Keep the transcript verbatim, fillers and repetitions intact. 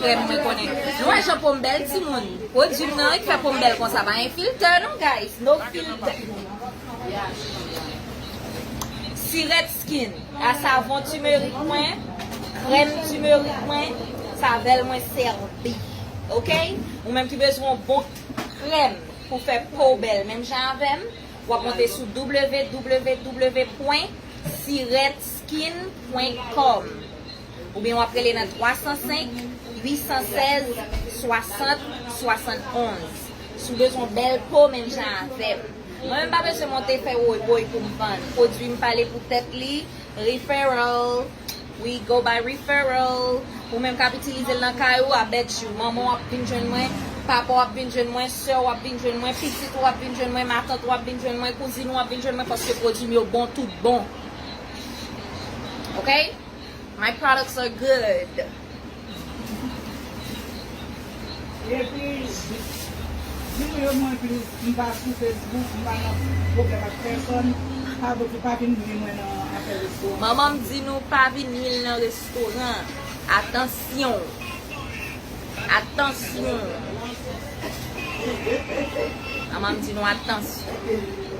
Krèm mwen konnen. Nou wè jan po m bèl, timoun. Pwodui m nan ki fè po m bèl konsa. Pa gen filtè non, guys. No filtè. Siret Skin. A savon timerik mwen, krèm timerik mwen, savèl mwen sèvi. Oke? Ou menm ki bezwen yon bon krèm pou fè po w bèl, menm jan avè m, w ap monte sou w w w pwen siret skin pwen kòm. Oubyen w ap rele nan twa san senk, uit san sèz, swasant, swasann onz. Si w bezwen bèl po menm jan avè m. Mwen menm pa bezwen monte fè woy woy pou m vann. Pwodui m pale pou tèt li. Referral. We go by referral. Ou menm k ap itilize l nan kay ou, I bet you. Manman w ap vin jwenn mwen, papa w ap vin jwenn mwen, sè w ap vin jwenn mwen, pitit ou ap vin jwenn mwen, matant ou ap vin jwenn mwen, kouzin ou ap vin jwenn mwen, paske pwodui m yo bon tout bon. Ok? My products are good. Epi, di nou yo mwen plis, m pa sou Facebook, m pa nan pwoblèm ak pèsòn, pa vle pa vin jwenn mwen nan afè restoran. Manman m di nou pa vin nwi l nan restoran. Atansyon. Atansyon. Manman m di nou atansyon.